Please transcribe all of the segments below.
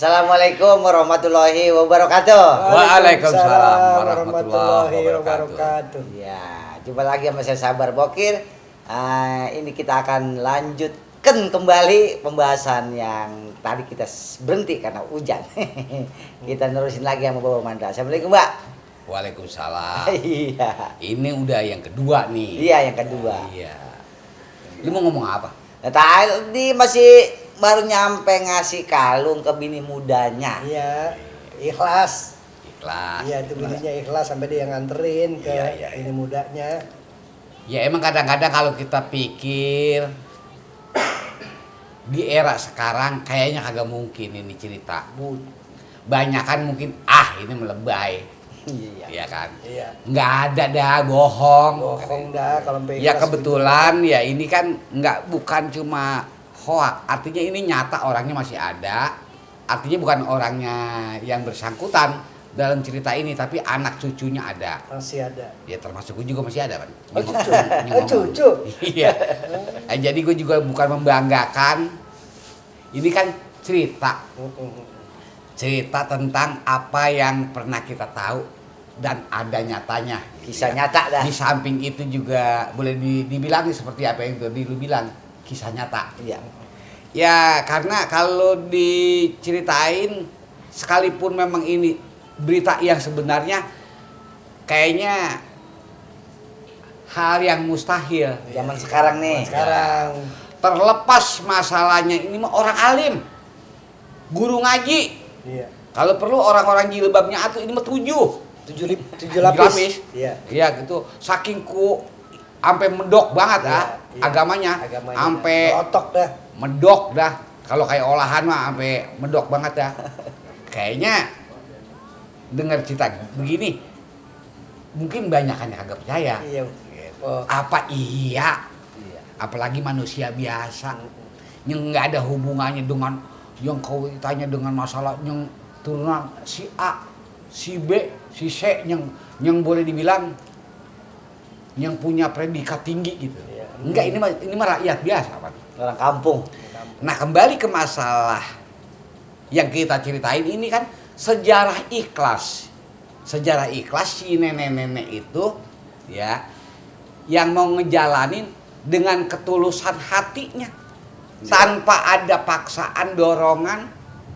Assalamualaikum warahmatullahi wabarakatuh. Waalaikumsalam warahmatullahi wabarakatuh. Ya, jumpa lagi sama saya Sabar Bokir. Ini kita akan lanjutkan kembali pembahasan yang tadi kita berhenti karena hujan. Kita nerusin lagi sama Bapak Mandra. Assalamualaikum, Mbak. Waalaikumsalam. Iya. Ini udah yang kedua nih. Iya, yang kedua. Iya. Lu mau ngomong apa? Nah, tadi masih baru nyampe ngasih kalung ke bini mudanya. Iya, ikhlas. Ikhlas. Iya, itu bininya ikhlas sampai dia nganterin ke Iya. ini mudanya. Ya emang kadang-kadang kalau kita pikir di era sekarang kayaknya kagak mungkin ini cerita. Banyakan mungkin ini melebay. Iya. Iya kan? Iya. Nggak ada dah bohong. Bohong dah kalau sampai Ya ikhlas kebetulan ya ini kan bukan cuma hoak, artinya ini nyata orangnya masih ada. Artinya bukan orangnya yang bersangkutan dalam cerita ini, tapi anak cucunya ada. gitu. Masih ada. Ya termasuk gue juga masih ada kan. Oh, cucu. Oh, cucu. Iya. Jadi gue juga bukan membanggakan. Ini kan cerita tentang apa yang pernah kita tahu dan ada nyatanya. Kisah nyata dah. Di samping itu juga boleh dibilang seperti apa yang tadi lu bilang, kisah nyata. Iya. Ya karena kalau diceritain sekalipun memang ini berita yang sebenarnya kayaknya hal yang mustahil. Zaman sekarang nih. Sekarang Terlepas masalahnya ini mah orang alim, guru ngaji. iya. Kalau perlu orang-orang jilbabnya atuh ini mah 7 lapis. Iya. Iya gitu. Saking sampai medok banget Iya. agamanya. Sampai otok dah. medok dah. Kalau kayak olahan mah sampai medok banget dah. Kayaknya dengar cerita begini mungkin banyak yang kagak percaya. Iya. Oh. Apa iya? Iya. Apalagi manusia biasa yang nggak ada hubungannya dengan yang kau tanya dengan masalah yang turunan si A, si B, si C yang boleh dibilang yang punya predikat tinggi gitu. Iya. Enggak, ini mah rakyat biasa, Pak. Orang kampung. Nah, kembali ke masalah yang kita ceritain ini kan sejarah ikhlas. Sejarah ikhlas si nenek-nenek itu ya yang mau ngejalanin dengan ketulusan hatinya. Tanpa ada paksaan, dorongan.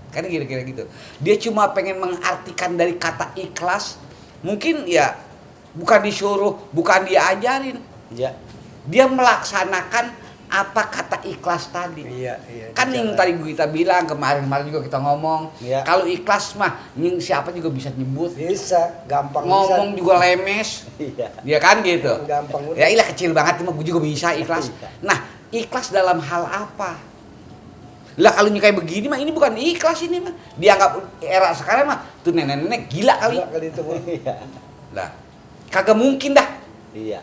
Kan kira-kira gitu. Dia cuma pengen mengartikan dari kata ikhlas. Mungkin ya bukan disuruh, bukan diajarin. Iya. Dia melaksanakan apa kata ikhlas tadi. Iya. Kan yang tadi kita bilang kemarin juga kita ngomong. Iya. Kalau ikhlas mah siapa juga bisa nyebut. Bisa, gampang Ngomong bisa. juga lemes. Iya. Ya kan gitu. Gampang udah. Ya ilah kecil banget mah gue juga bisa ikhlas. Iya. Nah, ikhlas dalam hal apa? Lah kalau kayak begini mah ini bukan ikhlas, ini mah dianggap era sekarang mah tuh nenek-nenek gila kali. Gila kali itu. Iya. Lah, kagak mungkin dah Iya.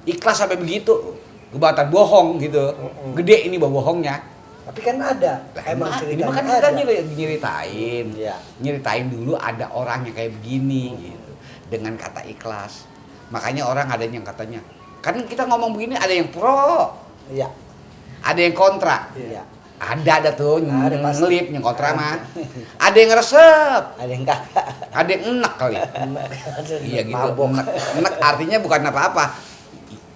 ikhlas sampai begitu. Kebatan bohong gitu. Gede ini bohongnya. Tapi kan ada. Lah, Emang ini ceritanya mah kan kita ada. nyeritain. Iya. Nyeritain dulu ada orang yang kayak begini gitu. Dengan kata ikhlas. Makanya orang ada yang katanya, kan kita ngomong begini ada yang pro, Iya. ada yang kontra. Iya. Ada tuh Ada pasti. ngelip yang kontra mah. Ada yang resep, Ada yang kagak. ada yang enak kali. Iya gitu. Mabok. Enak artinya bukan apa-apa.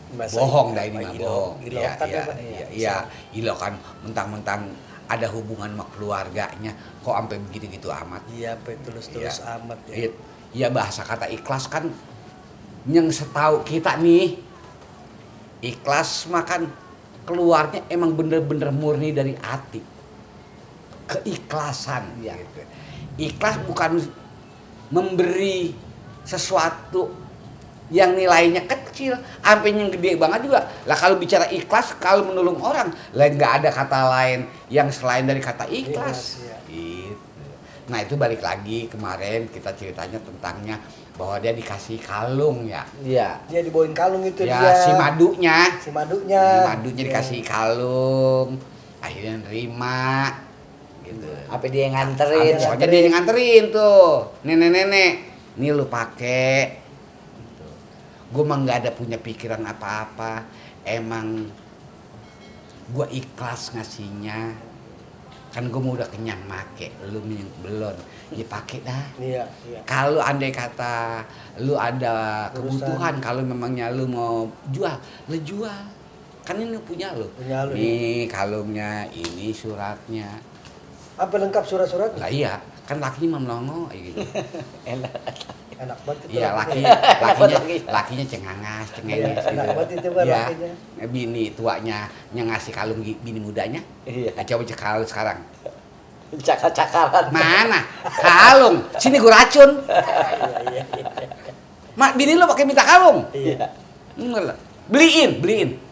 Masa Bohong dah ini mah ilo- bohong. ilo Iya, kan iya, apa? iya. Ilo kan mentang-mentang ada hubungan sama keluarganya kok sampai begitu-gitu amat. Iya, sampai tulus-tulus Iya. amat ya. Iya, iya, bahasa kata ikhlas kan yang setahu kita nih, ikhlas mah kan keluarnya emang bener-bener murni dari hati, keikhlasan. Iya. Gitu. Ikhlas bukan memberi sesuatu yang nilainya kecil sampai yang gede banget juga. Lah kalau bicara ikhlas, kalau menolong orang lah nggak ada kata lain yang selain dari kata ikhlas. Ikhlas, iya. Gitu. Nah itu balik lagi kemarin kita ceritanya tentangnya bahwa dia dikasih kalung ya. Iya. Dia dibawain kalung itu Ya dia. si madunya. Si madunya. Madunya Iya. dikasih kalung. Akhirnya nerima. Gitu. Apa dia yang nganterin? Ada. Soalnya dia yang nganterin tuh. Nenek-nenek. Nih lu pakai. Gue mah nggak ada punya pikiran apa-apa. Emang gue ikhlas ngasihnya. kan gue mau udah kenyang make, lu belum, ya pakai dah. Iya. Kalau andai kata lu ada Urusan. kebutuhan, kalau memangnya lu mau jual, lu jual. Kan ini punya lu. Punya lu, Nih kalungnya, ini suratnya. Apa lengkap surat-surat? Lah iya, kan lakinya melongo gitu. Enak. Enak banget itu. Iya, lakinya. lakinya cengangas, Iya, cengenges enak gitu. banget itu Bang, Iya. lakinya. Bini tuanya yang ngasih kalung bini mudanya. Iya. Coba cek kalung sekarang. Cakar-cakaran. Mana? Kalung. Sini gua racun. Iya. Mak, bini lo pakai minta kalung. Iya. Enggak lah. Beliin.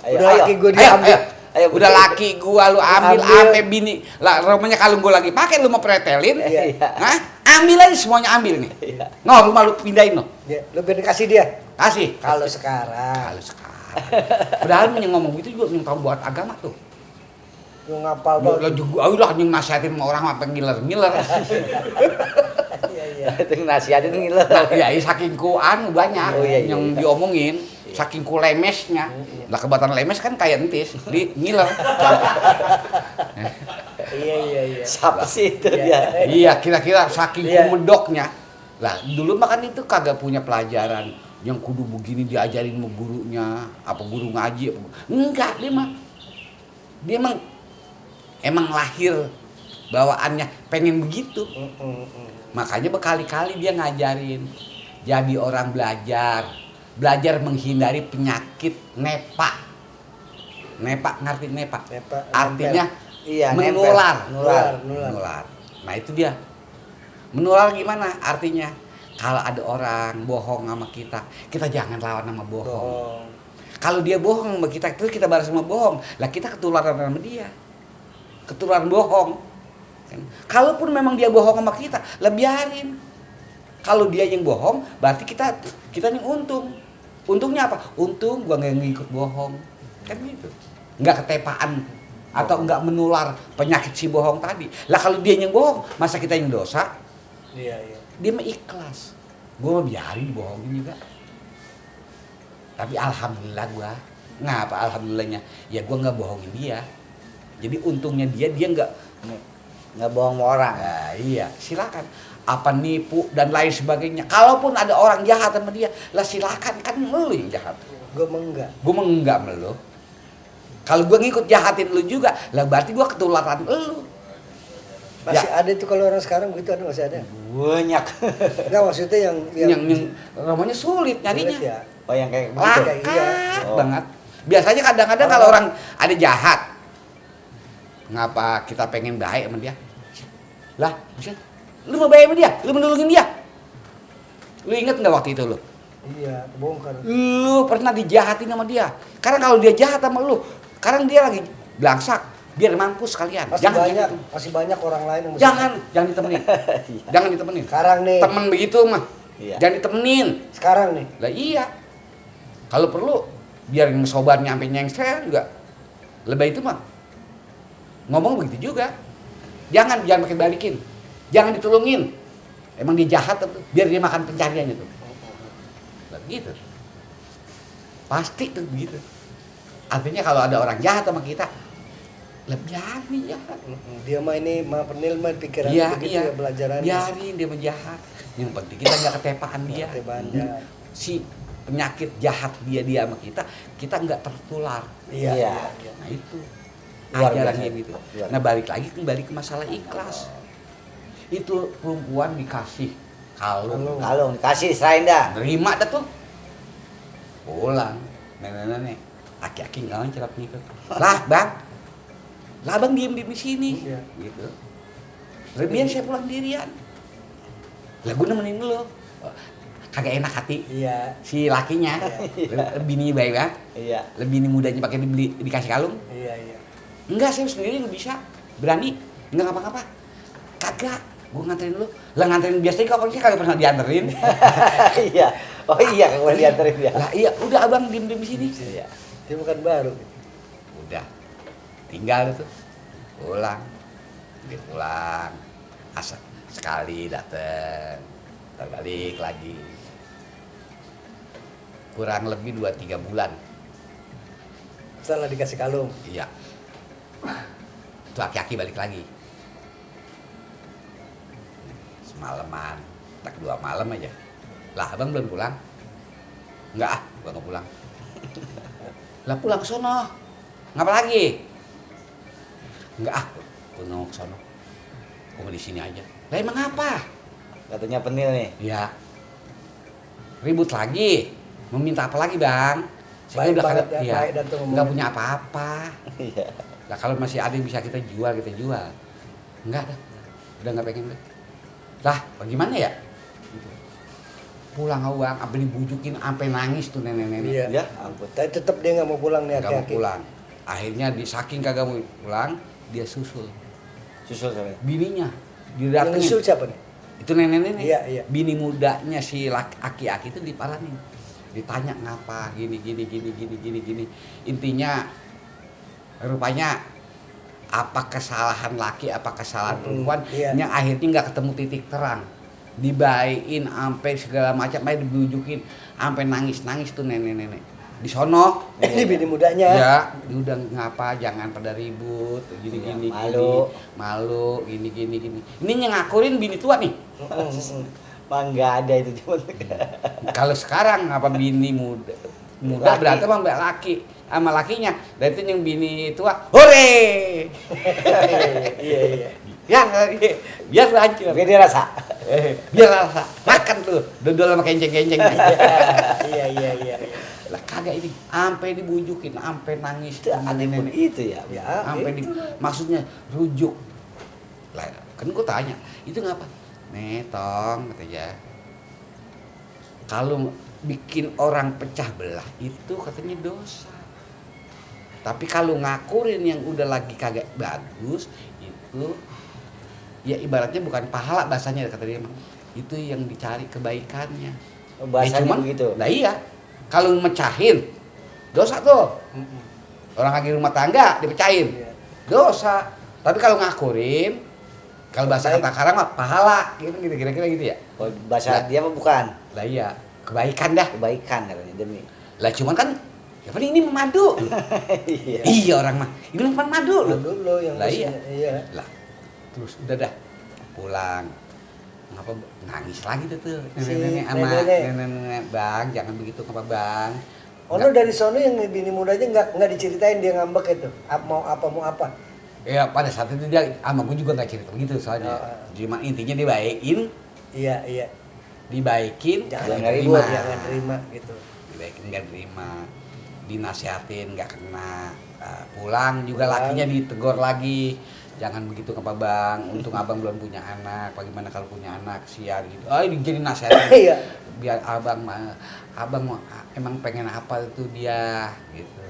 Ayo, Udah ayo. laki gue Ayo, diambil. ayo. Udah beliin. laki gua lu ambil sampai bini. Lah, rumahnya kalung gua lagi pakai lu mau pretelin. Iya. Hah? Ambil aja semuanya ambil nih. Iya. No, rumah lu pindahin no. Ya, lu biar kasih dia. Kasih. Kalau sekarang Kalau sekarang. Padahal yang ngomong gitu juga yang tahu buat agama tuh. lu ngapal Lo banget. juga udah yang nasihatin sama orang apa ngiler-ngiler. Iya. Itu nasihatin ngiler. Nah, ya saking ku anu banyak Oh, iya, iya. yang diomongin, saking ku lemesnya. Lah kebatan lemes kan kayak entis, di ngiler. Iya. Siapa sih itu Iya. dia? Iya, kira-kira saking Iya. ku medoknya. Lah, dulu makan itu kagak punya pelajaran yang kudu begini diajarin sama gurunya, apa guru ngaji apa. Enggak, dia emang lahir bawaannya pengen begitu. Makanya berkali-kali dia ngajarin jadi orang belajar menghindari penyakit nepa. Ngerti nepa? Nepa, Artinya Iya, menular. Nular. Nular. Nah itu dia. Menular gimana? Artinya kalau ada orang bohong sama kita jangan lawan sama bohong. Kalau dia bohong sama kita, terus kita balas sama bohong, lah kita ketularan sama dia. Ketularan bohong. Kan? Kalaupun memang dia bohong sama kita, lah biarin. Kalau dia yang bohong, berarti kita yang untung. Untungnya apa? Untung gua nggak ngikut bohong. Kan gitu. Nggak ketepaan atau nggak menular penyakit si bohong tadi. Lah kalau dia yang bohong, masa kita yang dosa? Iya. Dia mah ikhlas. Gua mah biarin bohongin juga. Tapi alhamdulillah gua. Ngapa alhamdulillahnya? Ya gua nggak bohongin dia. Jadi untungnya dia Nggak bohong sama orang. Nah, iya, silakan. Apa nipu dan lain sebagainya. Kalaupun ada orang jahat sama dia, lah silakan, kan lu yang jahat. Gue mah enggak. Gua mah enggak sama lu. Kalau gua ngikut jahatin lu juga, lah berarti gua ketularan lu. Masih ada itu kalau orang sekarang begitu ada masih ada. Banyak. Enggak maksudnya yang Yang namanya sulit nyarinya. sulit ya. Oh yang kayak begitu. Kayak Langka iya. Oh. banget. Biasanya kadang-kadang kalau orang ada jahat, ngapa kita pengen baik sama dia? Lah, bisa? Lu mau baik sama dia? Lu menolongin dia? Lu inget nggak waktu itu lu? Iya, kebongkar. Lu pernah dijahatin sama dia. Karena kalau dia jahat sama lu, sekarang dia lagi belangsak, biar mampus kalian. Masih banyak, gitu. masih banyak orang lain yang Jangan ditemenin. Jangan ditemenin. Sekarang nih. Temen begitu mah. Iya. Jangan ditemenin. Sekarang nih. Lah iya. Kalau perlu biar sobat nyampe nyengsel juga. Lebih itu mah. Ngomong begitu juga. Jangan pakai balikin. Jangan ditolongin. Emang dia jahat tuh, biar dia makan pencariannya tuh. Lah gitu. Pasti tuh begitu. Artinya kalau ada orang jahat sama kita, lah biarin jahat. Dia mah ini mah penil mah pikiran Iya, begitu iya. ya pelajaran. Biarin dia menjahat. Yang penting kita nggak ketepaan dia. Ketepaan dia. Si penyakit jahat dia sama kita nggak tertular. Iya. Iya. Iya. Nah itu Luar ajarannya biasa. gitu. Luar Nah kembali ke masalah ikhlas. Itu perempuan dikasih kalung, Kalung dikasih serahin dah. nerima dah tuh. Pulang, nenek-nenek, aki-aki nggak cerap nih tuh. Lah bang diem di sini, Iya. gitu. Biar saya pulang dirian. Lah gue nemenin lu. Kagak enak hati Iya. si lakinya, bini baik kan? Iya. Lebih mudanya pakai dikasih kalung. Iya. Enggak, saya sendiri nggak bisa. Berani, nggak ngapa-ngapa. Kagak, gue nganterin lu. Lah nganterin biasanya kalau sih kagak pernah dianterin. Iya. Oh iya, kalau dianterin dia. Lah iya, udah abang diem di sini. Iya. Dia bukan baru. Udah, tinggal tuh. Pulang, dia pulang. Asal sekali dateng, balik lagi. Kurang lebih 2-3 bulan. Setelah dikasih kalung. Iya. Tuh aki-aki balik lagi. semalaman, tak 2 malam aja. Lah abang belum pulang? Enggak ah, gua nggak pulang. Lah pulang ke sono. Ngapa lagi? Enggak ah, gua mau ke sono. Gua mau di sini aja. Lah emang apa? Katanya penil nih. Ya. Ribut lagi. Meminta apa lagi, Bang? Saya Baik udah banget kada, ya, baik dan tuh nggak ngomongnya. punya apa-apa. Iya. Lah kalau masih ada yang bisa kita jual, kita jual. Enggak dah. Udah nggak pengen deh. Lah, bagaimana ya? Gitu. Pulang awang, sampai dibujukin, sampai nangis tuh nenek-nenek. Iya. Ya ampun. Tapi tetap dia nggak mau pulang nih Nggak mau aki-aki. pulang. Akhirnya saking kagak mau pulang, dia susul. Susul saya. Bininya Yang didatengin. nyusul siapa nih? Itu nenek-nenek. Iya, iya. Bini mudanya si aki-aki itu diparanin. Ditanya ngapa gini. Intinya rupanya apa kesalahan laki, apa kesalahan perempuan iya. yang akhirnya nggak ketemu titik terang. Dibaikin sampai segala macam, sampai dibujukin, sampai nangis tuh nenek-nenek. Di sono Ini bini mudanya. ya, dia udah ngapa, jangan pada ribut, gini. Malu, gini. Ini yang ngakurin bini tua nih. Bang nggak ada itu cuma. Kalau sekarang apa bini muda Laki. berarti sama mbak laki sama lakinya. Dan itu yang bini tua, hore! Iya. Ya, biar hancur. Biar dia rasa. Biar rasa. Makan tuh, dodol sama kenceng-kenceng. Iya. Lah kagak ini, sampai dibujukin, sampai nangis. Itu aneh pun itu ya. Ya, Sampai maksudnya rujuk. Lah, kan gua tanya, itu ngapa? Nih, Tong, katanya. Kalau bikin orang pecah belah itu katanya dosa. Tapi kalau ngakurin yang udah lagi kagak bagus itu ya ibaratnya bukan pahala bahasanya kata dia. Itu yang dicari kebaikannya. Bahasanya begitu. Nah iya. Kalau mecahin dosa tuh. Orang lagi rumah tangga dipecahin. Iya. Dosa. Tapi kalau ngakurin kalau bahasa Baik. kata sekarang mah pahala gitu kira-kira gitu ya. Oh, bahasa dia apa bukan? Lah iya, kebaikan dah. Kebaikan katanya demi. Lah cuman kan ya paling ini madu. Iya. Iya orang mah. Ini mah madu loh. Dulu yang Lah iya. mestinya, iya. Lah terus udah dah pulang. Ngapa nangis lagi tuh Si nenek-nenek sama nenek. nenek-nenek, Bang, jangan begitu ngapa Bang. Oh, no, dari sono yang bini mudanya nggak diceritain dia ngambek itu. Mau apa? Ya pada saat itu dia sama gue juga nggak cerita begitu soalnya. Oh. Cuma intinya dibaikin, Iya. dibaikin, Jangan nggak ribut, terima. jangan terima gitu. dibaikin nggak terima, dinasehatin nggak kena. Pulang juga Pulang. lakinya ditegur lagi, jangan begitu ke Bang, untung abang belum punya anak, bagaimana kalau punya anak, kesian gitu. Ini jadi nasihatin. Iya. Biar abang mau emang pengen apa itu dia gitu.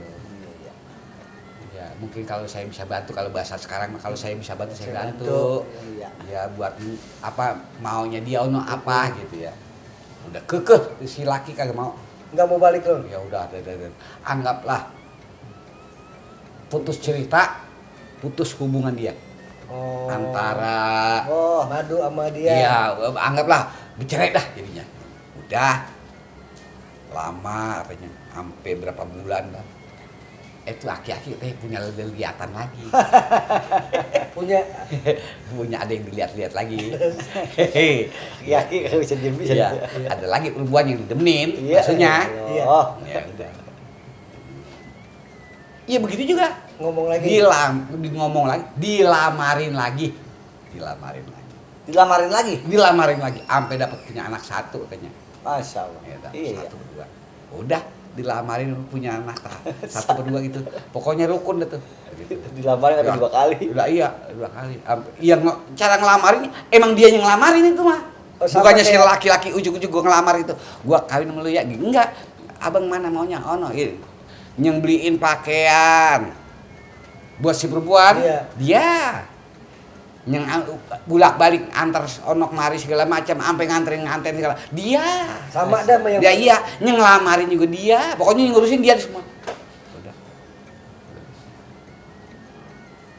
Ya mungkin kalau saya bisa bantu, kalau bahasa sekarang kalau saya bisa bantu saya Saya bantu. Iya. Ya buat apa maunya dia ono apa gitu ya. Udah kekeh si laki kagak mau. Nggak mau balik loh. Ya udah anggaplah putus cerita, putus hubungan dia Oh. antara Madu sama dia. iya anggaplah bercerai dah jadinya. Udah lama katanya sampai berapa bulan lah. Itu aki-aki punya liatan lagi. Punya Punya ada yang dilihat-lihat lagi. Yaki kalau bisa diem bisa. Iya, Iya. ada lagi perempuan yang demenin, Iya. maksudnya. Iya. Oh. Ya udah. Iya begitu juga. ngomong lagi. Ngomong lagi, dilamarin lagi. Dilamarin lagi. Dilamarin lagi sampai dapat punya anak satu katanya. Masya Allah. Ya, dah, Iya. satu berdua. Udah dilamarin punya anak satu berdua gitu. Pokoknya rukun dah tuh. Gitu. Dilamarin ada Ya. 2 kali. Udah iya, 2 kali. Yang cara ngelamarin emang dia yang ngelamarin itu mah. Oh, sama Bukannya si kayak- laki-laki ujuk-ujuk gua ngelamar itu. Gua kawin sama lu ya. Enggak. Abang mana maunya? Ono. Gitu. Yang beliin pakaian buat si perempuan. Iya. Dia. Yang bolak-balik antar onok mari segala macam sampai nganterin segala. Dia. Sama dah sama yang Dia iya, yang ngelamarin juga dia. Pokoknya yang ngurusin dia semua. Udah.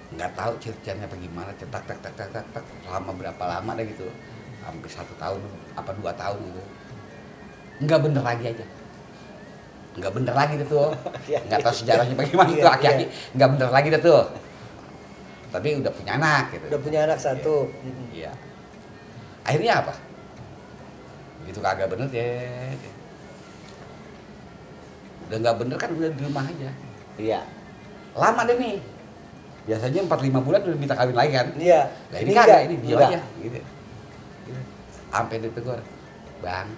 Nggak tahu ceritanya apa gimana, tak. Lama berapa lama dah gitu. Hampir 1 tahun apa 2 tahun gitu. Nggak bener lagi aja. Nggak bener lagi dah tuh. Nggak tahu sejarahnya bagaimana Iya, tuh aki-aki. iya. Nggak bener lagi dah tuh. Tapi udah punya anak gitu. udah punya anak satu. Iya. Akhirnya apa? Begitu kagak bener ya. Udah nggak bener kan udah di rumah aja. Iya. Lama deh nih. Biasanya 4-5 bulan udah minta kawin lagi kan. Iya. Nah ini kagak, ini dia Enggak. aja gitu. Sampai ditegur, "Bang,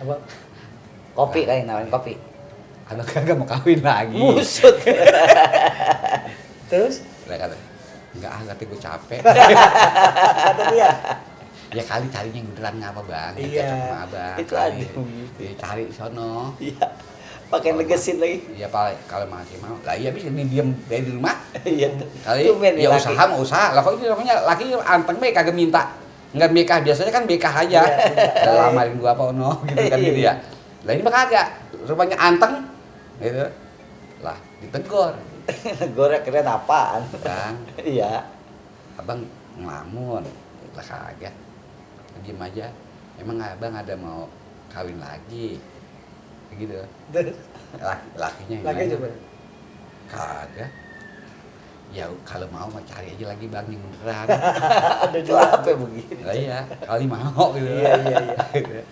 Apa? Kopi kayak nawarin kopi. anak kagak mau kawin lagi." Musut. Terus? Dia kata, "Enggak, kata gue capek." Kata dia. Ya kali carinya yang beneran ngapa bang? Yang Iya. cocok sama abang. Itu Kali. ada begitu. Ya, cari di sono. Iya. Pakai negesin lagi. Iya pak, kalau masih mau. Lah iya bisa diem dari rumah. Iya. Kali Tumben nih ya laki. usaha mau usaha. Lah kok ini namanya laki anteng be kagak minta. Enggak bekah, biasanya kan bekah aja. Iya, Udah lamarin gua apa ono gitu kan gitu ya. Lah ini mah kagak. Rupanya anteng gitu. Lah ditegur. Gorek keren apaan? Bang, Iya. abang ngelamun. Lah kagak. Diem aja. Emang abang ada mau kawin lagi? Gitu. Terus? Lakinya Lagi gimana? coba. Kagak. Ya kalau mau mah cari aja lagi bang yang beneran. Ada Itu dua. apa begini? Lah iya, kali mau gitu. Iya, iya, iya.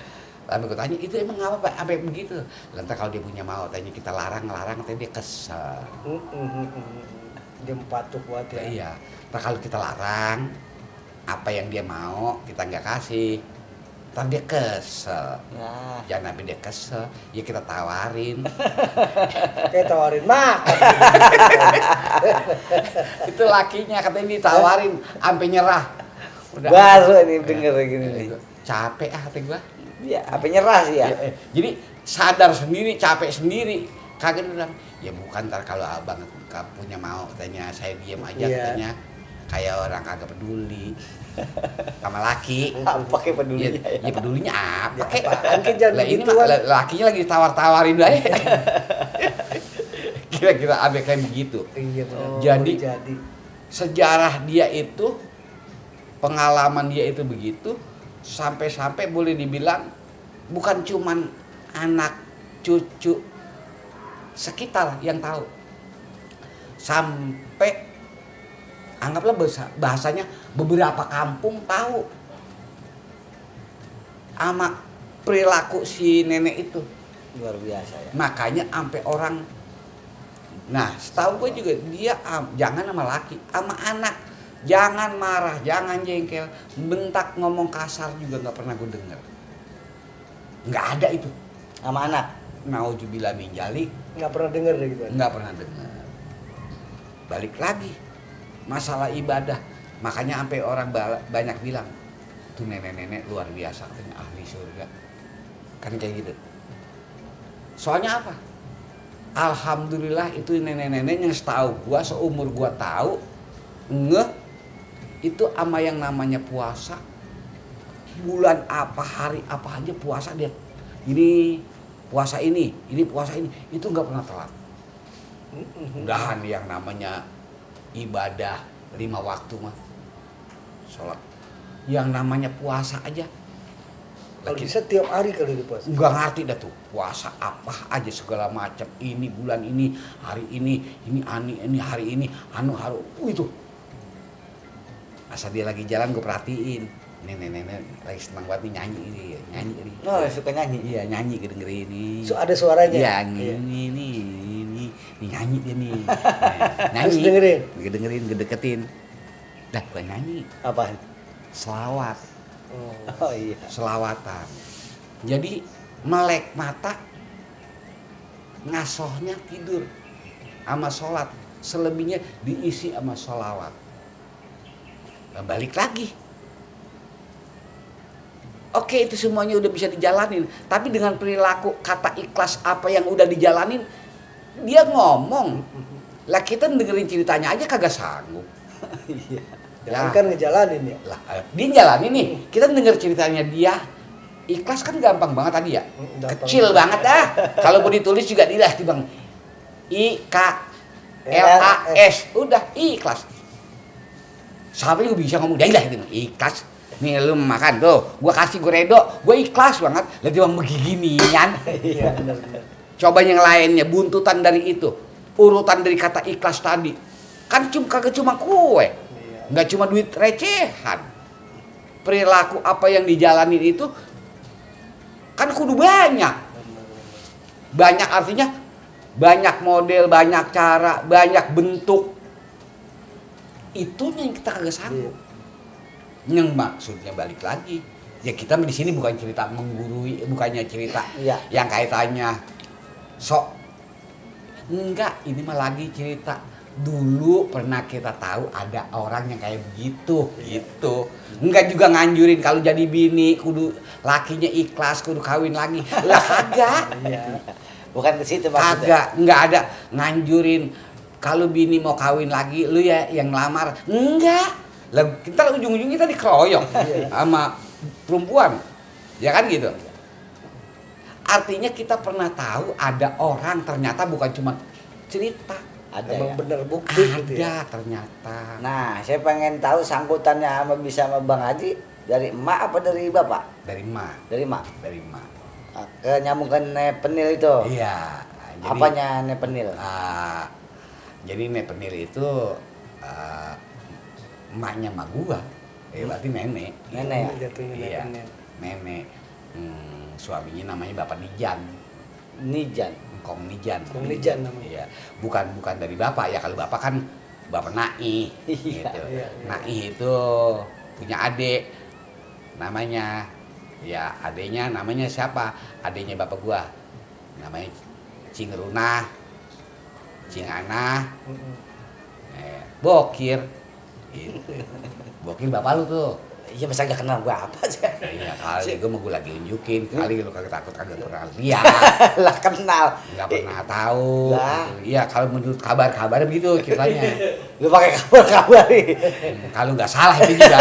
Lalu gue tanya, itu emang apa Pak? Sampai begitu? Lantas kalau dia punya mau, tanya kita larang, nanti dia kesel. Dia patuh buat Ya, ya. iya. Nah kalau kita larang, apa yang dia mau kita nggak kasih, ntar dia kesel. Nah, Jangan sampai dia kesel, ya kita tawarin. Kayak tawarin makan. Itu lakinya katanya ditawarin, sampai nyerah. baru ini denger gini nih. Capek kata gua. Iya, apa nyerah sih ya? Jadi sadar sendiri, capek sendiri. Kaget dia bilang, ya bukan ntar kalau abang gak punya mau, katanya saya diem aja Iya. katanya. Kayak orang kagak peduli sama laki. Apa kayak pedulinya Ya, ya pedulinya apa? Ya, Kek? apaan, Kek, jangan Lah ini begituan. mah lakinya lagi ditawar-tawarin aja. Kira-kira abek kayak begitu. Iya benar. Jadi- jadi Sejarah dia itu, pengalaman dia itu begitu, sampai-sampai boleh dibilang bukan cuman anak cucu sekitar yang tahu, sampai anggaplah bahasanya beberapa kampung tahu ama perilaku si nenek itu. Luar biasa ya. Makanya sampai orang, nah setahu gue juga dia jangan sama laki, sama anak jangan marah, jangan jengkel, bentak ngomong kasar juga nggak pernah gue denger. Nggak ada itu. Sama anak. Nauzubillah min dzalik, nggak pernah dengar deh gitu. nggak pernah dengar. Balik lagi masalah ibadah, makanya sampai orang banyak bilang tuh nenek-nenek luar biasa, katanya ahli surga, kan kayak gitu. Soalnya apa? Alhamdulillah itu nenek-nenek yang setahu gua, seumur gua tahu itu ama yang namanya puasa, bulan apa, hari apa aja puasa dia. Ini puasa ini puasa ini, itu nggak pernah telat. Mudahan yang namanya ibadah 5 waktu mah, sholat, yang namanya puasa aja. Kalau bisa tiap hari kali di puasa. Nggak ngerti dah tuh puasa apa aja segala macam, ini bulan ini, hari ini hari ini, haru itu. Asal dia lagi jalan gue perhatiin, nenek lagi senang banget nih nyanyi ini. Oh, suka nyanyi. Iya nyanyi kedengerin ini. So, ada suaranya. Iya Iya. ini nyanyi dia nih. Harus Nyanyi. dengerin. Dengerin, deketin. Dah bukan nyanyi, Apaan? selawat. Oh iya. Selawatan. Jadi melek mata, ngasohnya tidur sama sholat, selebihnya diisi sama sholawat. Nah, balik lagi. Oke, itu semuanya udah bisa dijalanin, tapi dengan perilaku kata ikhlas apa yang udah dijalanin, dia ngomong. Lah kita dengerin ceritanya aja kagak sanggup. Iya. Jangan kan ngejalanin ya. Lah, dia jalanin nih. Kita denger ceritanya dia. Ikhlas kan gampang banget tadi ya. Gampang. Kecil banget dah. Kalau mau ditulis juga dilah Bang. IKLAS. Udah ikhlas. Siapa yang bisa ngomong dah itu ikhlas. Nih lu makan tuh, gua kasih gue redo, gue ikhlas banget. Lah dia beginian. Iya benar. Coba yang lainnya buntutan dari itu. Urutan dari kata ikhlas tadi. Kan kagak cuma kue. Iya. Nggak cuma duit recehan. perilaku apa yang dijalanin itu kan kudu banyak. Banyak artinya banyak model, banyak cara, banyak bentuk. Itunya yang kita kagak sanggup. Yang maksudnya balik lagi, ya kita di sini bukan cerita menggurui, bukannya cerita Iya. yang kaitannya sok. Enggak, ini mah lagi cerita dulu pernah kita tahu ada orang yang kayak begitu, gitu. Enggak juga nganjurin kalau jadi bini kudu lakinya ikhlas, kudu kawin lagi. Lah kagak. Iya. Bukan ke situ maksudnya. Kagak, enggak ada nganjurin kalau bini mau kawin lagi lu ya yang lamar. Enggak. Lah kita ujung-ujungnya kita dikeroyok sama perempuan. Ya kan gitu. Artinya kita pernah tahu ada orang ternyata bukan cuma cerita. Ada Emang ya. bener bukti gitu ya. Ada ternyata. Nah, saya pengen tahu sangkutannya sama Bang Haji dari emak apa dari bapak? Dari emak, Dari emak. dari emak. Ke nyambung ke nepenil itu. Iya. Apanya nepenil? Jadi nepenil itu emaknya emak gua. Berarti nenek. Nenek ya? Jatuhnya Iya. nenek. Nenek. Suaminya namanya Bapak Nijan. Nijan. Kong Nijan. Kong Nijan namanya. Iya. Bukan dari bapak ya. Kalau bapak kan Bapak Naih. Iya, Gitu. iya. Naih itu punya adik namanya. Ya adiknya namanya siapa? Adiknya bapak gua. Namanya Cing Runah. Cing Anah. Bokir. Gitu. Bokir bapak lu tuh. Iya masa gak kenal gua apa sih? Iya kali gue mau gue lagi unjukin. Kali lu kagak takut kagak pernah lihat. Lah kenal. Nggak pernah tahu. Lah. Iya kalau menurut kabar begitu ceritanya. Lu pakai kabar nih. Kalau nggak salah itu juga.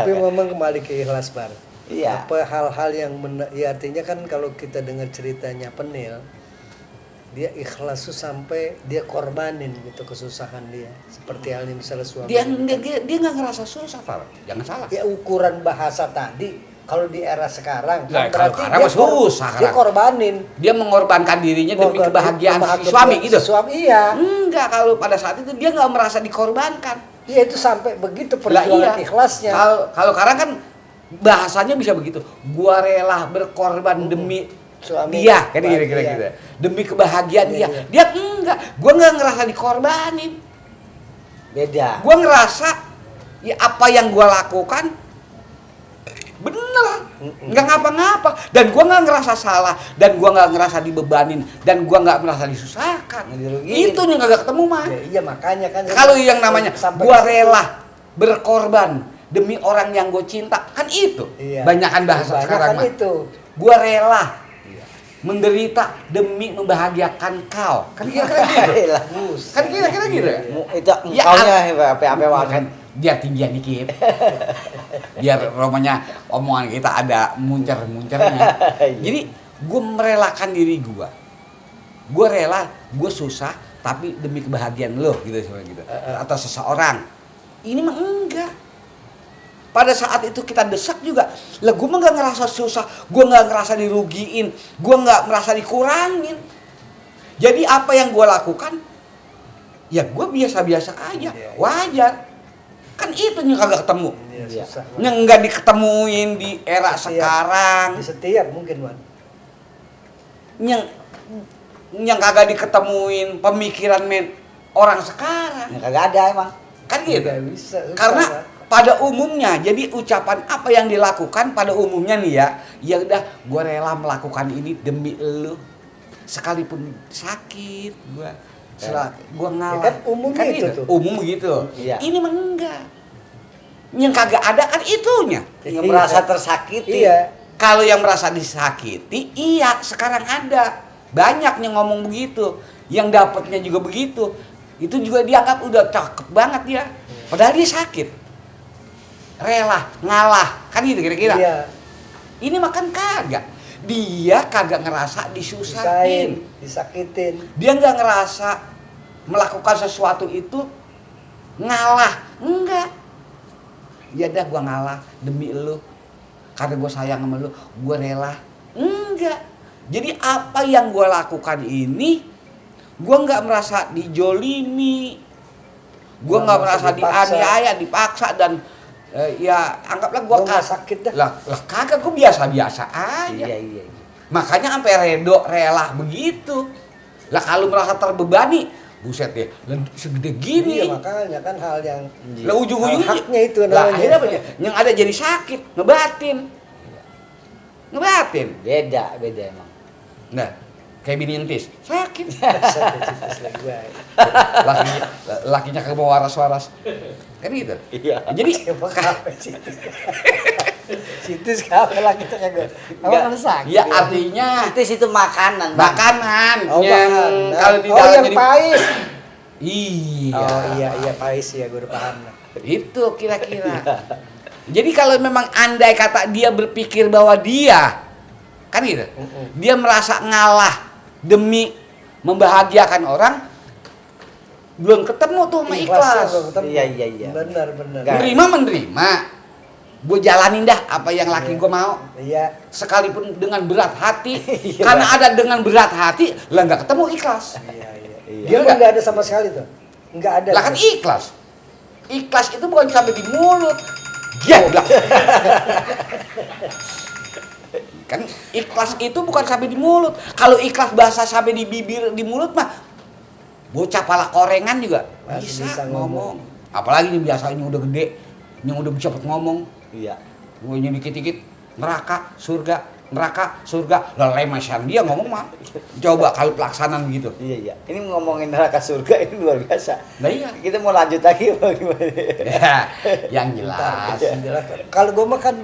Tapi memang kembali ke ikhlas, Bar. Iya. Apa hal-hal yang ya artinya kan kalau kita dengar ceritanya Penil, dia ikhlas tuh sampai dia korbanin gitu kesusahan dia. Seperti halnya misalnya suami. Dia nggak ngerasa susah, Pak. Jangan salah. Ya ukuran bahasa tadi kalau di era sekarang Nah, kan kalau berarti sekarang mah susah, dia sekarang. korbanin. Dia mengorbankan dirinya demi Korbanin kebahagiaan si kebahagiaan suami gitu. Suami iya. Enggak, kalau pada saat itu dia nggak merasa dikorbankan. Iya itu sampai begitu Lah perjuangan iya. ikhlasnya. Kalau sekarang kan bahasanya bisa begitu. Gua rela berkorban demi Suami. dia, kan kira-kira Iya. gitu. Demi kebahagiaan Iya, dia. iya. Dia enggak. Gua nggak ngerasa dikorbanin. Beda. Gua ngerasa ya apa yang gua lakukan bener, nggak ngapa-ngapa, dan gua nggak ngerasa salah, dan gua nggak ngerasa dibebanin, dan gua nggak merasa disusahkan. Dirugiin. Itu yang nggak ketemu mah. Ya, iya makanya kan. Kalau yang namanya sampai gua ke situ. rela berkorban demi orang yang gue cinta, kan itu. Iya. Banyakan bahasa Banyakan sekarang mah. itu. Gua rela menderita demi membahagiakan kau. Kan kira-kira gitu. Lah. Kan kira-kira gitu. Itu Ya, engkaunya apa Kan biar tinggian dikit. Biar romanya omongan kita ada muncer-muncernya. Jadi gue merelakan diri gue. Gue rela, gue susah tapi demi kebahagiaan lo gitu gitu. Atau seseorang. Ini mah enggak. Pada saat itu kita desak juga, lah gue mah nggak ngerasa susah, gue nggak ngerasa dirugiin, gue nggak merasa dikurangin. Jadi apa yang gue lakukan, ya gue biasa-biasa aja, Iya. wajar. Kan itu yang kagak ketemu, Iya, susah. yang nggak diketemuin di era Setiap- sekarang, Di setiap mungkin, Wan. yang kagak diketemuin pemikiran orang sekarang, Ya, kagak ada emang. kan gitu. Nggak bisa. susah, Karena Wan. pada umumnya, jadi ucapan apa yang dilakukan pada umumnya nih ya udah gue rela melakukan ini demi lu, sekalipun sakit gue ngalah. Ya kan umumnya itu gitu. tuh. Umum gitu. Iya. Ini mah enggak. Yang kagak ada kan itunya. Yang merasa tersakiti. Iya. Kalau yang merasa disakiti, iya sekarang ada. Banyak yang ngomong begitu. Yang dapatnya juga begitu. Itu juga dianggap udah cakep banget dia. Padahal dia sakit. Rela, ngalah. Kan gitu kira-kira. Iya. Ini makan kagak. Dia kagak ngerasa disusahin. Disakitin. Dia nggak ngerasa melakukan sesuatu itu ngalah. Enggak. Ya dah gua ngalah demi lu. Karena gue sayang sama lu, gue rela. Enggak. Jadi apa yang gue lakukan ini, gue nggak merasa dijolimi, gue nggak merasa dipaksa. dianiaya, dipaksa dan Ya anggaplah gua Gua nggak sakit dah. Lah kagak, gua biasa-biasa aja. Iya. Makanya sampai rela begitu. Lah kalau merasa terbebani, buset ya, segede gini. Iya, makanya kan hal yang Lah ujung-ujungnya haknya itu lah namanya. akhirnya apa ya? Yang ada jadi sakit, ngebatin. Beda emang. Nah, kayak bini entis, sakit. Citis lagi baik. Lakinya ke bawah waras-waras. Kan gitu. Iya. Jadi Emang apa citis? Citis apa lagi kita kagak? Emang ada sakit. ya artinya Citis itu makanan, Bang. makanan Oh, yang makanan. kalau di Oh, dalam yang jadi pahit. iya. Oh iya pahit ya, gue udah paham. Itu kira-kira. Jadi kalau memang andai kata dia berpikir bahwa dia kan gitu. Dia merasa ngalah demi membahagiakan orang, belum ketemu tuh sama ikhlas. Iya. Benar. Menerima. Gue jalanin dah apa yang laki gue mau. Iya. Sekalipun dengan berat hati. Iya. Karena ada dengan berat hati, lah nggak ketemu ikhlas. Iya. Iya. Dia mah nggak ada sama sekali tuh. Nggak ada. Lah kan ikhlas. Ikhlas itu bukan sampai di mulut. Goblok. Kan ikhlas itu bukan sampai di mulut. Kalau ikhlas bahasa sampai di bibir, di mulut mah bocah pala korengan juga Masih bisa bisa ngomong. Apalagi yang biasanya udah gede, yang udah bisa ngomong. Iya. Gue dikit-dikit neraka, surga. Lah lemesan dia ngomong mah. Coba kalau pelaksanaan gitu. Iya. Ini ngomongin neraka surga ini luar biasa. Nah iya. Kita mau lanjut lagi apa gimana? Ya, yang jelas. Kalau gue mah kan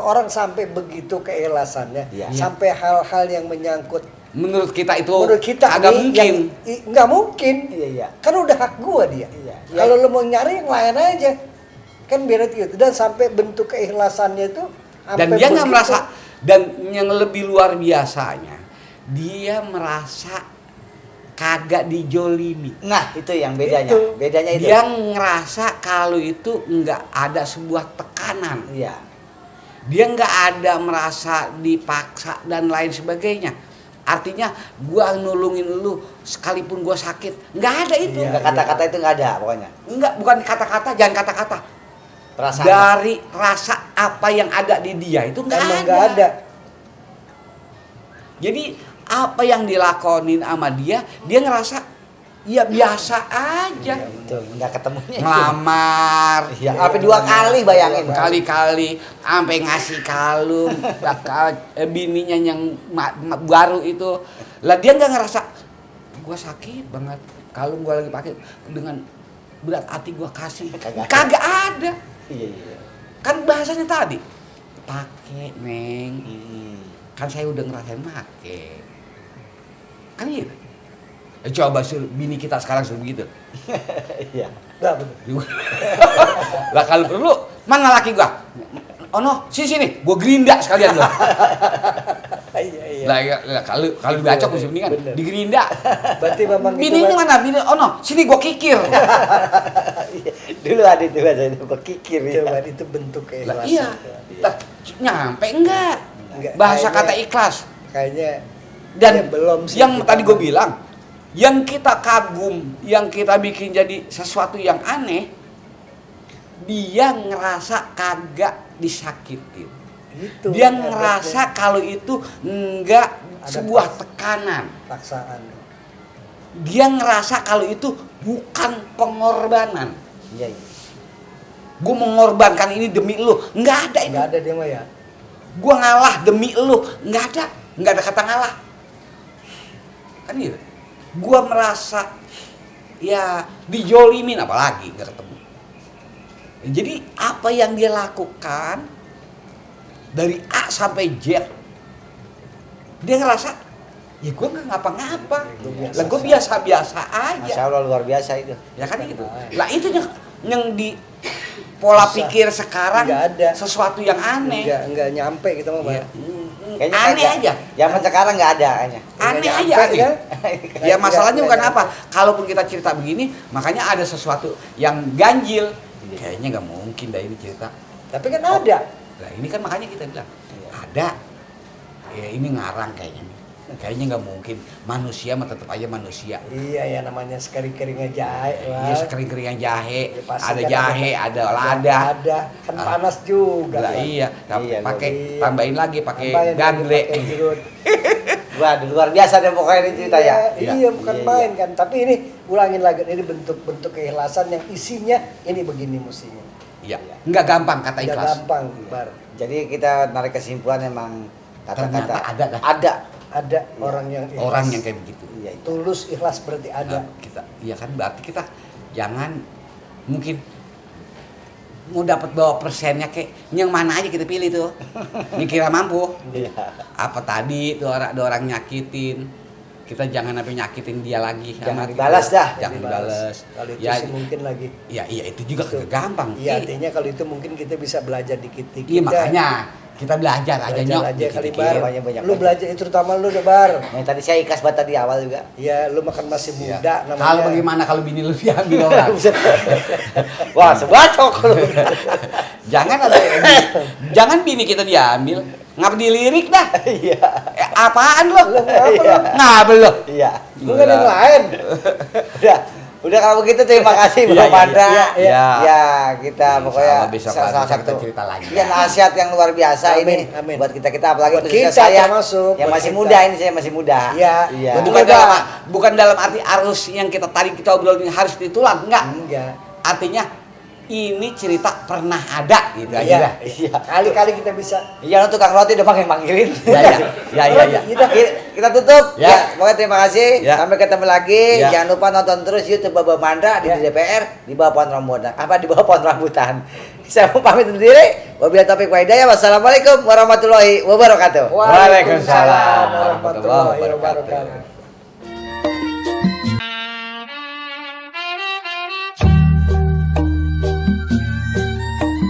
orang sampai begitu keikhlasannya, Iya. sampai hal-hal yang menyangkut Menurut kita itu menurut kita agak nih, mungkin. nggak mungkin. Iya. Kan udah hak gua dia. Iya. Kalau lo mau nyari yang lain aja, kan biar gitu. Dan sampai bentuk keikhlasannya itu, Dan dia nggak merasa, dan yang lebih luar biasanya, dia merasa kagak dijolimi. Nah, itu yang bedanya. Itu. Bedanya itu. Dia ngerasa kalau itu nggak ada sebuah tekanan. Iya. Dia nggak ada merasa dipaksa dan lain sebagainya. Artinya gua nulungin lu sekalipun gua sakit, nggak ada itu. Iya. Enggak kata-kata itu enggak ada pokoknya. Enggak, bukan kata-kata, jangan kata-kata. Perasaan. Dari rasa apa yang ada di dia itu nggak emang ada. nggak ada. Jadi apa yang dilakonin sama dia ngerasa ya biasa aja. Iya, betul. Enggak ketemunya itu. Ngelamar, Iya, apa 2 kali bayangin. kali-kali sampai ngasih kalung, bininya yang baru itu. Lah dia nggak ngerasa gua sakit banget. Kalung gua lagi pakai dengan berat hati gua kasih. Kagak ada. Iya. Kan bahasanya tadi pakai neng. Kan saya udah ngerasain pakai. Kan gitu. Coba bini kita sekarang suruh begitu. Iya. Nggak betul. Lah kalau perlu mana laki gua? Oh no, sini, gua gerinda sekalian lo. Iya. Lah kalau dibacok mesti mendingan Bener. digerinda. Berarti memang Bini ini mana? Bini, oh no, sini gua kikir. Dulu ada itu bahasa itu kikir ya. Coba itu bentuk Lah keikhlasan. iya. Lah, nyampe enggak? Enggak, Bahasa kayaknya- kata ikhlas. Kayaknya Dan ya belum sih yang kita tadi gue mau. bilang, yang kita kagum, yang kita bikin jadi sesuatu yang aneh, dia ngerasa kagak disakitin. Itu Dia efeknya. ngerasa kalau itu enggak Ada sebuah tekanan. paksaan. Dia ngerasa kalau itu bukan pengorbanan. Iya. Gue mengorbankan ini demi lu, nggak ada itu. Nggak ada dia mah ya. Gue ngalah demi lu, nggak ada kata ngalah. Kan gitu. Gue merasa ya dijolimin, apalagi nggak ketemu. Jadi apa yang dia lakukan dari A sampai Z, dia ngerasa ya gue nggak ngapa-ngapa, lah gue biasa-biasa aja. Masya Allah luar biasa itu. Ya kan gitu. Lah itu yang di pola Susah. pikir sekarang Nggak ada. sesuatu yang aneh. Enggak nyampe kita mah, Iya. Bang. Kayaknya Aneh aja. Zaman sekarang nggak ada kayaknya. Aneh Nggak aja. nyampe, Aneh. ya. Ya masalahnya Nggak bukan nyampe. apa. Kalaupun kita cerita begini, makanya ada sesuatu yang ganjil. Kayaknya nggak mungkin dah ini cerita. Tapi kan ada. Lah ini kan makanya kita bilang ada. Ya ini ngarang kayaknya. Kayaknya nggak mungkin. Manusia mah tetap aja manusia. Iya ya, namanya sekering-keringnya jahe. Iya, sekering-keringan jahe, Ya, pasti ada kan jahe, ada lada. Ada, kan panas juga. Lah, Wan. iya, Iya, pakai iya. tambahin lagi pakai Tambahin lagi gandle. pakai jeruk. Waduh, luar biasa deh pokoknya ini cerita ya. Iya, Iya. bukan Iya, main kan. Tapi ini ulangin lagi, ini bentuk-bentuk keikhlasan yang isinya ini begini mestinya. Iya, nggak gampang kata Tidak ikhlas. gampang, Bar. Jadi kita narik kesimpulan emang kata-kata Ternyata ada kan? ada. Ada orang yang ikhlas. Orang yang kayak begitu. Iya, itu. tulus ikhlas berarti ada. Nah, kita, ya kan berarti kita jangan mungkin mau dapat bawa persennya kayak yang mana aja kita pilih tuh. Ini kira mampu. Iya. Apa tadi tuh ada orang nyakitin. Kita jangan sampai nyakitin dia lagi. Jangan sama dibalas kita. dah. Jangan dibalas. Kalau itu Ya, sih mungkin lagi. ya iya itu juga Itu. kagak gampang. Iya, artinya kalau itu mungkin kita bisa belajar dikit-dikit. Iya dah. makanya kita belajar aja Belajar nyok. aja kali dikit-dikit. Bar. banyak-banyak. Lu belajar itu terutama lu deh Bar. Yang tadi saya ikhlas banget tadi awal juga. Ya, lu makan masih Iya. muda namanya. Kalau bagaimana kalau bini lu diambil orang? Buset. Wah, sebacok lu. Jangan ada jangan bini kita diambil. Ngapa dilirik dah? Iya. Apaan lo? Iya. Ngapa lo? Iya. Bukan yang lain. Udah kalau begitu terima kasih Iya, Bro Pandra. iya, iya. Ya, kita Insya pokoknya Allah besok bisa kita cerita lagi. Ya nasihat yang luar biasa Amin, ini amin. buat kita apalagi Buat khususnya kita saya termasuk, yang buat masih kita. muda ini saya masih muda. Iya. Iya. Bukan dalam arti arus yang kita tadi kita obrolin harus ditulang, enggak. Enggak. Artinya ini cerita pernah ada gitu aja Iya. dah. Iya. Kali-kali kita bisa. Iya, lo tukang roti udah manggil-manggilin. Ya, ya. Ya, ya, ya. Kita tutup. Ya. Ya. Pokoknya terima kasih. Ya. Sampai ketemu lagi. Ya. Jangan lupa nonton terus YouTube Baba Mandra di Ya. DPR di bawah pohon rambutan. Apa di bawah pohon rambutan. Saya mau pamit undur diri. Wabillahi taufiq wa hidayah. Wassalamualaikum warahmatullahi wabarakatuh. Waalaikumsalam warahmatullahi warahmatullahi wabarakatuh.